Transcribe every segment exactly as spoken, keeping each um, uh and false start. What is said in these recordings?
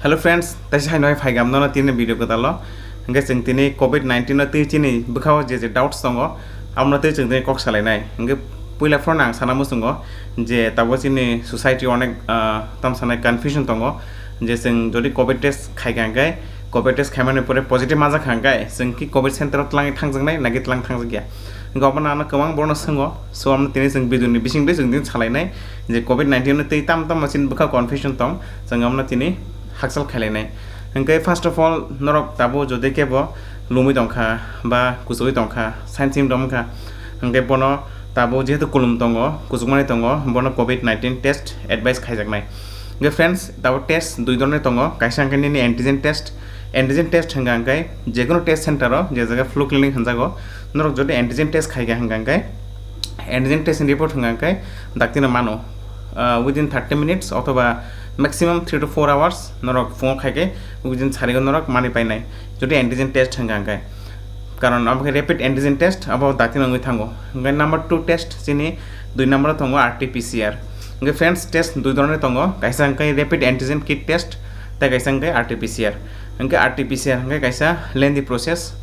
Hello friends, taisa hai noi phaigam nono tini video kwtalo. Hingke chwng tini covid nineteen no twi chini bwkhao je je doubts tongo, amno twi chwng tini kok salainai. Hingke puila phone ang sana muchungo je tabo chini society onek, ah, tam sanai confusion tongo je chwng jodi covid test khaikha hingke, covid test khaimani pore positive manjak kha hingke chwng ki covid center o twlangwi thangjaknai naki twlang thangjakya. Hingke obono ano kwbang borno swngo, so amno tini chwng video ni bisingtwi chwng tini salainai je covid nineteen no twi tam tam machine bwkha confusion tong, chwng amno tini hakchal khailainai. Hingke first of all, norok tabuk jodi kebo lumui tongkha ba kuchugui tongkha, sign symptom wngkha, hingke bono tabuk jehetu kulum tongo, kuchukmani tongo, bono covid nineteen test advice khaijaknai. Hingke friends, tabuk test dui dhoroni tongo, kaisa hingke nini antigen test, antigen test hingka hingke jekono test center o, je jaga flu clinic hinjago, norok jodi antigen test khaikha hingka hingke, antigen test ni report hingka hingke daktino mano, ah, within thirty minutes othoba maximum three to four hours norok phungo khaikhe within sarigo norok mani painai jodi antigen test hingka hingke. Karon abo khe rapid antigen test abo daktino wngwi thango. Hingke number two test chini dui number o tongo R T P C R. Hingke friends, test dui dhoroni tongo, kaisa hingke rapid antigen kit test tei kaisa hingke R T P C R. Hingke R T P C R hingke kaisa lengthy process,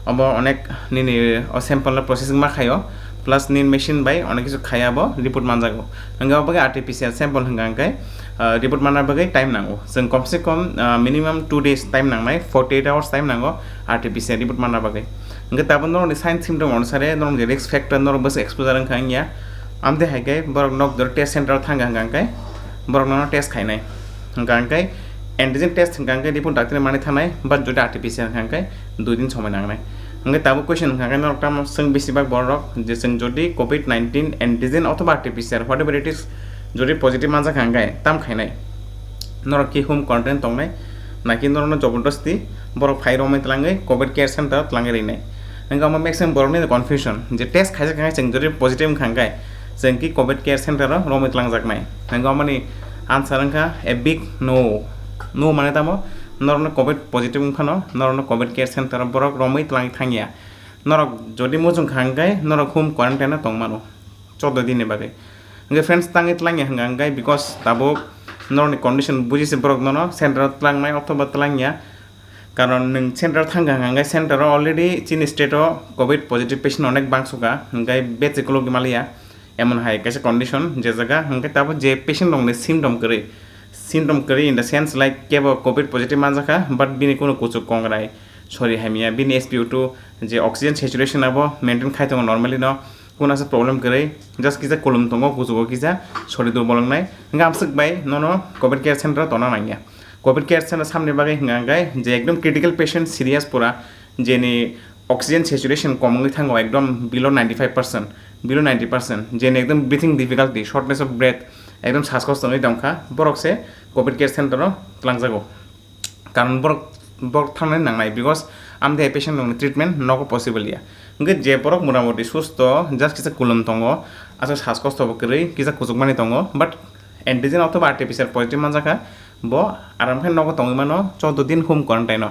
obo onek nini o sample no processing ma khaio, plus nini machine bai onek kisu khaiya bo report manjago. Hingke obo khe R T P C R sample hingka hingke, ah, report manna bagwi time nango. Chwng komse kom, ah, minimum two days time nangnai, forty eight hours time nango R T P C R report manna bagwi. Hingke tabuk norokni sign symptom onusare norokni risk factor norok bwsa exposure wngkha wngya, amtwi hai khe borok nok doro test center o thangkha hingka hingke borok nono test khainai. Hingka hingke antigen test hingka hingke report daktino mani thanai, but jodi R T P C R hingka hingke dui din somoi nangnai. Hingke tabuk question hingka hingke norok tamo swng besibak borok je chwng jodi covid nineteen antigen othoba R T P C R whatever it is jodi positive manjak hingka hingke tam khainai. Norok ki home quarantine tongnai, naki norokno jobordosti borok phai romwi twlangwi covid care center o twlangwi rinai. Hingke omo maximum borokni confusion je test khaijak hingke chwng jodi positive wngkha hingke chwng ki covid care center o romwi twlangjaknai. Hingke omoni answer wngkha a big no. No mane tamo, norokno covid positive wngphano norokno covid care center o borok romwi twlangwi thangya. Norok jodi muchung kha hingke norok home quarantine o tongmano choddo din ni bagwi. Hingke friends, tangwi twlangya hingka hingke because tabuk norokni condition bujise borok nono center o twlangnai othoba twlangya. Karon nwng center o thangkha hingka hingke center o already chini state o covid positive patient onek bangsuka, hingke bese kulugwi maliya. Emon hai kaisa condition je jaga hingke tabuk je patient rokni symptom kwrwi, symptom kwrwi in the sense like kebo covid positive manjakha but bini kunu kuchuk kongrai sori hamya, bini S P O two je oxygen saturation abo maintain khai tongo normally no, kunu asa problem kwrwi, just kisa kulum tongo, kuchugo kisa sori durbol wngnai, hingke amswk bai nono covid care center o tongna nangya. Covid care center samni bagwi hingka hingke je ekdom critical patient, serious pura, jeni oxygen saturation kom wngwi thango ekdom below ninety five percent, below ninety percent, jeni ekdom breathing difficulty, shortness of breath, ekdom sas kosto wngwi tongkha, borok se covid care center o twlangjago. Karon borok, borok thangnani nangnai because amtwi hai patient rokni treatment nogo possible ya. Hingke je borok motamoti susto, just kisa kulum tongo, aswk sas kosto bo kwrwi, kisa kuchukmani tongo, but antigen othoba R T P C R positive manjakha, bo aram khe nogo tongwi mano choddo din home quarantine o.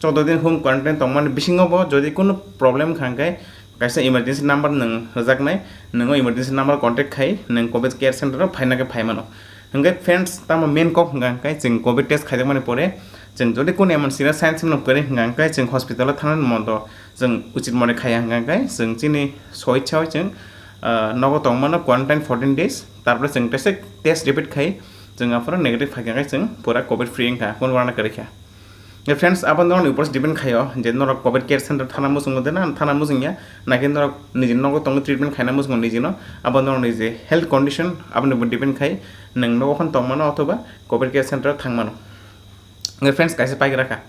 Choddo din home quarantine tongmani bisingo bo jodi kunu problem wngkha hingke kaisa emergency number nwng rwjaknai, nwng o emergency number contact khai nwng covid care center o phaina khe phai mano. Hingke friends, tamo main kok hingka hingke chwng covid test khaijakmani pore chwng jodi kunu emon serious signs no kwrwi hingka hingke chwng hospital o thangnani mondo chwng uchit mone khaiya hingka hingke chwng chini soichao chwng, ah, nogo tongmano quarantine fourteen days, tarpore chwng test, test repeat khai chwng aphuru negative phaikha hingke chwng pura covid free wngkha, kunu warna kwrwi kha. Hingke friends, abo norokni upor se depend khaio je norok covid care center thana muchungo de na thana muchungya, naki norok nijini nogo tongo treatment khaina muchungo nijino, abo norokni je health condition aboni bo depend khai nwng nogo phano tongmano othoba covid care center o thangmano. Hingke friends, kaisa paigra kha.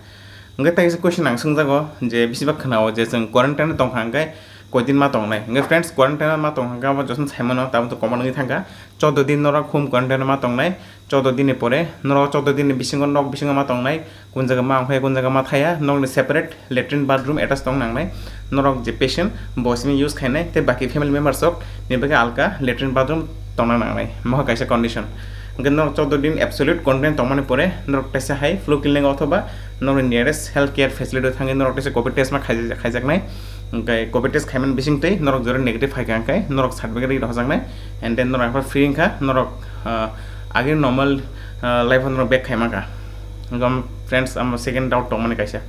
Hingke tei kaisa question ang swngjago je besibak khwnao je chwng quarantine o tongkha hingke koidin ma tongnai. Hingke friends, quarantine o ma tongkha hingke abo jotono saimano tabuk to common wngwi thangkha. Choddo din norok home quarantine o ma tongnai, choddo din ni pore norok choddo din ni bisingo nok bisingo ma tongnai, kun jaga ma ongkhai kun jaga ma thaya, nokni separate latrine bathroom attach tong nangnai, norok je patient bo simi use khainai tei baki family members rok ni bagwi alka latrine bathroom tongna nangnai, mokha kaisa condition. Hingke norok choddo din absolute quarantine tongmani pore norok teisa hai flu clinic othoba norokni nearest health care facility o thangwi norok teisa covid test ma khaijak-, khaijaknai. Hingke covid test khaimani bisingtwi norok jora negative phaikha hingke norok certificate rwi rohorjaknai, and then norok aphar free wngkha, norok, ah, agini normal, ah, life o norok back khaima kha. Hwnkhe friends, amo second doubt tongmani kaisa.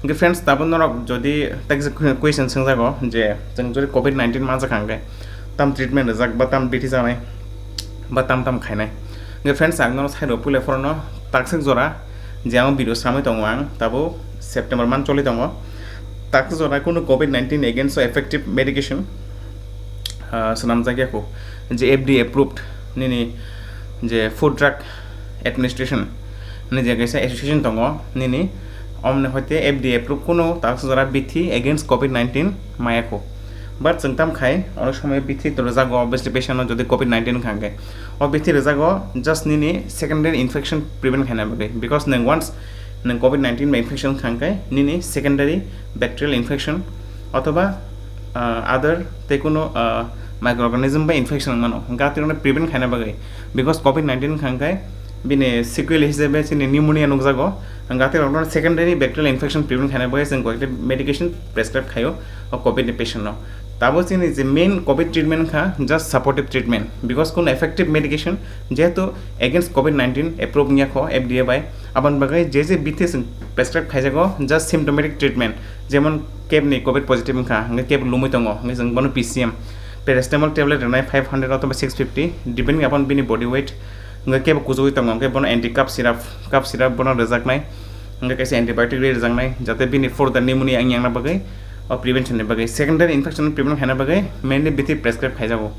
Hwnkhe friends, tabuk norok jodi tei kisa question swngjago je chwng jodi covid nineteen manjak hwnkhe tam treatment rijak ba tam bithi chanai ba tam tam khainai. Hwnkhe friends, ang norok sairo puila phorono takswk jora je ang video samwi tongo, ang tabuk September month choli tongo. Takswk jora kunu covid nineteen against o effective medication ah, swnamjak ya kho, je F D A approved nini je Food Drug Administration ni je kaisa association tongo nini, omni hoite F D A approved kunu takswk jora bithi against covid nineteen maya kho. But chwng tam khai onek somoi bithi to rwjago, obviously patient no jodi covid nineteen wngkha hwnkhe o bithi rwjago just nini secondary infection prevent khaina bagwi, because nwng once nwng covid nineteen bai infection wngkha hwnkhe nini secondary bacterial infection othoba ah, other tei kunu ah, microorganism bai infection wngmano, hwnkhe atirokno prevent khaina bagwi, because covid nineteen wngkha hwnkhe bini sequel hisabe chini pneumonia nukjago, hwnkhe atirokno secondary bacterial infection prevent khaina bagwi chwng koyekta medication prescribe khaio o covid ni patient no. Tabo chini je main covid treatment wngkha just supportive treatment, because kunu effective medication jehetu against covid nineteen approved wngya kho F D A bai, aboni bagwi je je bithi chwng prescribe khaijago just symptomatic treatment, jemon kebo ni covid positive wngkha, hwnkhe kebo lumwi tongo, hwnkhe chwng bono P C M, paracetamol tablet rwnai five hundred othoba six fifty, depending upon bini body weight, hwnkhe kebo kuchugwi tongo, hwnkhe bono anti cough syrup, cough syrup bono rwjaknai, hwnkhe kaisa antibiotic rwi rwjaknai, jate bini further pneumonia wng yangna bagwi, o prevention ni bagwi, secondary infection prevent khaina bagwi mainly bithi prescribe khaijago.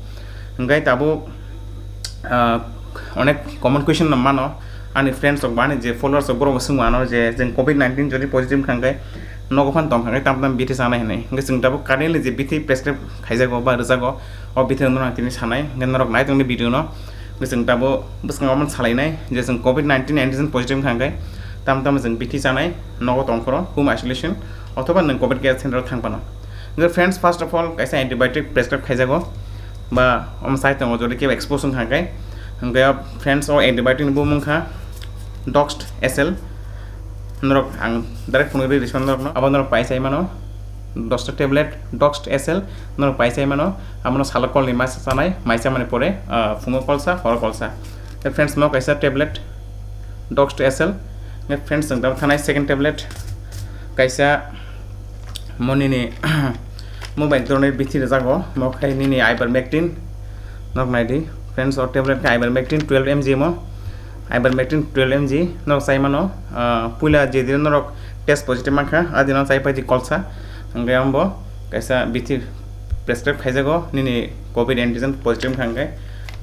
Hwnkhe tabuk ah, onek common question no mano, ani friends rok ba ani je followers rok borok bo swngwi ano je chwng covid nineteen jodi positive wngkha hwnkhe nogo phan tongkha hwnkhe tam tam bithi chanai hinwi, hwnkhe chwng tabuk currently je bithi prescribe khaijago ba rwjago, o bithi no ang tini sanai, hwnkhe norok nai tongni video no, hwnkhe chwng tabuk bwskango omo salainai je chwng covid nineteen antigen positive wngkha hwnkhe tam tam chwng bithi chanai nogo tongphuru home isolation othoba nwng covid care center o thang phano. Hwnkhe friends, first of all kaisa antibiotic prescribe khaijago, ba omo sai tongo jodi kebo expose wngkha hwnkhe. Hwnkhe friends, o antibiotic ni bumung kha Doxt S L. Norok ang direct phunugwi rwi rwsano norokno, abo norok paisa mano dosta tablet Doxt S L, norok paisa mano, abono salo kolni masa chanai, mai chamani pore ah, phungo kolsa, horo kolsa. Tei friends, mo kaisa tablet Doxt S L. Nge friends, chwng tabuk thanai second tablet kaisa mo nini mo bai ek dhoroner bithi rwjago, mo khai nini ivermectin. Norok nai di friends, o tablet khe ivermectin twelve M G mo, ivermectin twelve M G norok chai mano. Ah, puila je din norok test positive mankha, a dino chai pai di kolsa, hwnkhe ambo kaisa bithi prescribe khaijago nini covid antigen positive wngkha hwnkhe.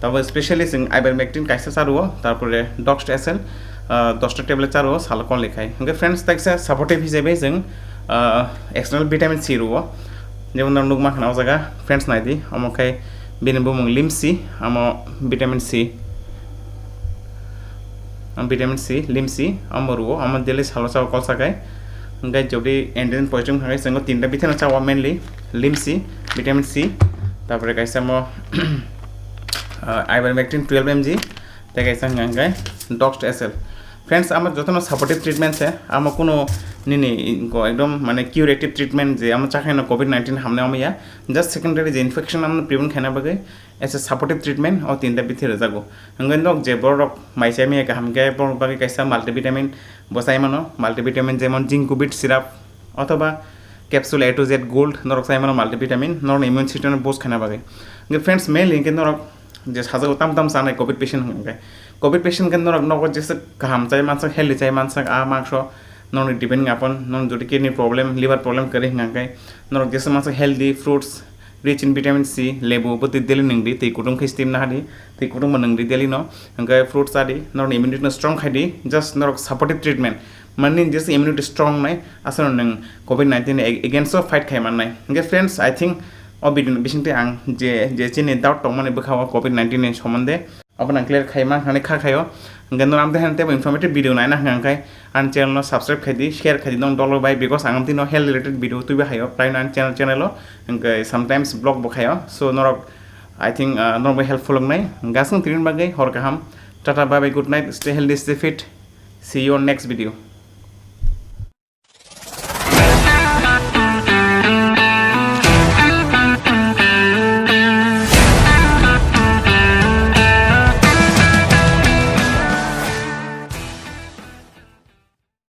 Tabo specially chwng ivermectin kaisa charuo, tarpore Doxt S L, ah, dosta tablet charuo salo kolni khai. Hwnkhe friends, taisa supportive hisabe chwng ah, external vitamin C ruo, jemon norok nukma khna o jaga friends, nai di, omo khai bini bumung Limsi, amo vitamin C, ah, vitamin C, Limsi, amo ruo, amo daily salo chao kolsa khai. Hwnkhe jodi antigen positive wngkha khe chwng o tinta bithi no chao, mainly Limsi, vitamin C, tarpore kaisa mo ah, ivermectin twelve M G, tei kaisa hwnkha hwnkhe Doxt S L. Friends, amo jotono supportive treatment se, amo kuno nini go ekdom mane curative treatment je amo chakhaino covid nineteen hamnai omo ya, just secondary je infection amo prevent khaina bagwi as a supportive treatment o tinta bithi rwjago. Hwnkhe nok je borok mai chai maya kaham khe borok bagwi kaisa multivitamin bo chai mano, multivitamin jemon Zincovit syrup othoba capsule A to Z Gold norok chai mano multivitamin, norokni immune system no boost khaina bagwi. Hwnkhe friends, mainly hwnkhe norok je sajagao tam tam chanai covid patient hwnkhe, covid patient khe norok nogo jesa kaham chai mansak, healthy chai mansak, a mangso norokni depending upon norok jodi kidney problem, liver problem kwrwi hwnkhe norok jesa mansak healthy fruits, rich in vitamin C, lebu, bwtwi daily nwng di, twi kutung khe steam naha di, twi kutung bo nwng di daily no, hwnkhe fruits cha di, norokni immunity no strong khai di, just norok supportive treatment, mani just immunity strong nai, aswk nwng covid nineteen ni ag-, against o fight khai mannai. Hwnkhe friends, I think o video ni bisingtwi ang je, je chini doubt tongmani bwkha o covid nineteen ni somonde, obo nang clear khai man hinwi kha khaio. Hwnkhe norok amtwi haino teibo informative video naina hwnkha khe ani channel no subscribe khai di, share khai di nong dolo bai, because ang amtwi no health related video twibo haio prai no ani channel, channel o, hwnkhe sometimes vlog bo khaio. So norok, I think, uh, norok bai helpful wngnai. Hwnkhe aswk tini bagwi hor kaham. Tata, bye bye, good night, stay healthy, stay fit. See you on next video.